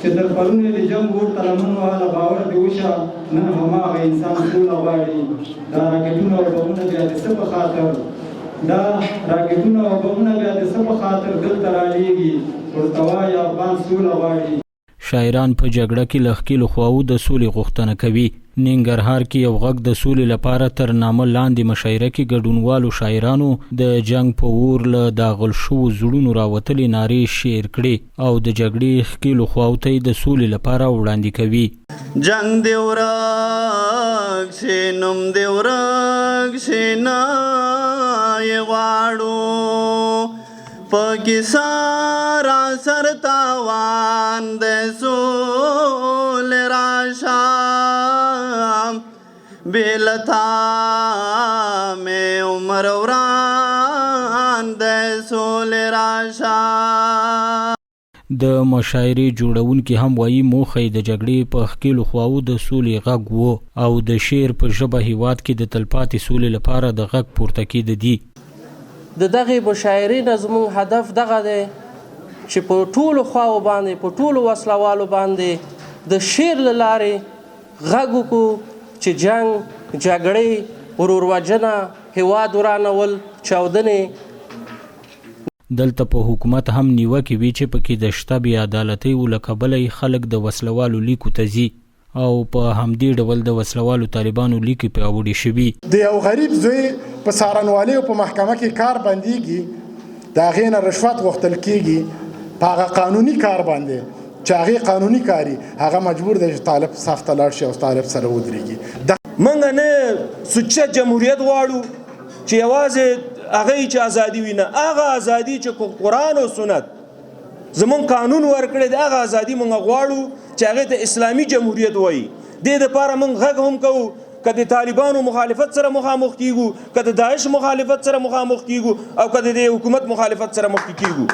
چې تر پرونه یې د جنګ اور ته لمن وهله، باور دې وشه نن هماغه انسان سوله غواړي. دا راکټونه او بمونه بیا د څه په خاطر، دا راکټونه او بمونه بیا د څه په خاطر دلته رالیږي، ورته وایه افغان سوله غواړي. شاعران په جګړه کې له ښکېلو خواوو د سولې غوښتنه کوي. ننګرهار کې یو غږ د سولې لپاره تر نامه لاندې مشاعره کې ګډونوالو شاعرانو د جنګ په اور له داغل شوو زړونو راوتلې نارې شعر کړې او د جګړې ښکېلو خواوو ته یې د سولې لپاره وړاندې کوي. جنګ دې ورک شي، نوم دې ورک شي، نه یې غواړو. په کیسه را سر تاوان د سولې راشه، بې له تا مې عمر وران د سولې راشه. د مشاعرې جوړونکي هم وايي، موخه یې د جګړې په ښکېلو خواوو د سولې غږ و او د شعر په ژبه هېواد کې د تلپاتې سولې لپاره د غږ پورته کېده دي. د دغې مشاعرې نه زموږ هدف دغه دی چې په ټولو خواوو باندې، په ټولو وسله والو باندې د شعر له لارې غږ وکړو چې جنګ، جګړې، ورور وژنه، هېواد ورانول، چاودنې، دلته په حکومت هم نیوکې وي چې پکې د شته بې عدالتیو له کبله یې خلک د وسله والو لیکو ته ځي او په همدې ډول د وسله والو طالبانو لیکې پیاوړې شوي. د یو غریب زوی په څارنوالۍ او په محکمه کې کار بندیږي، د هغې نه رشوت غوښتل کیږي، په هغه قانوني کار باندې چې هغې قانوني کاري، هغه مجبور دی چې طالب صف ته لاړ شي او طالب سره ودریږي. موږ نه سوچه جمهوریت غواړو چې یوازې هغه چې ازادي وي، نه هغه ازادي چې قرآن او سنت زمونږ قانون ورکړی دی، هغه ازادي مونږ غواړو چې هغې ته اسلامي جمهوریت وایي. دې دپاره مونږ غږ هم کوو، که د طالبانو مخالفت سره مخامخ کیږو، که د داعش مخالفت سره مخامخ کیږو او که د دې حکومت مخالفت سره مخ کیږو.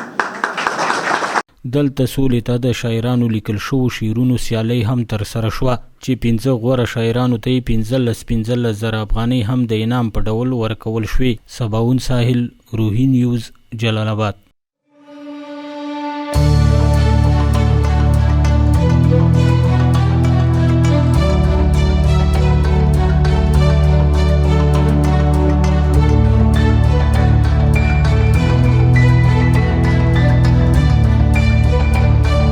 دلته سولې ته د شاعرانو لیکل شوو شعرونو سیالۍ هم ترسره شوه چې پنځه غوره شاعرانو ته یې 15 15 زره افغانۍ هم د انعام په ډول ورکول شوې. سباوون ساحل، روهي نیوز، جلال اباد.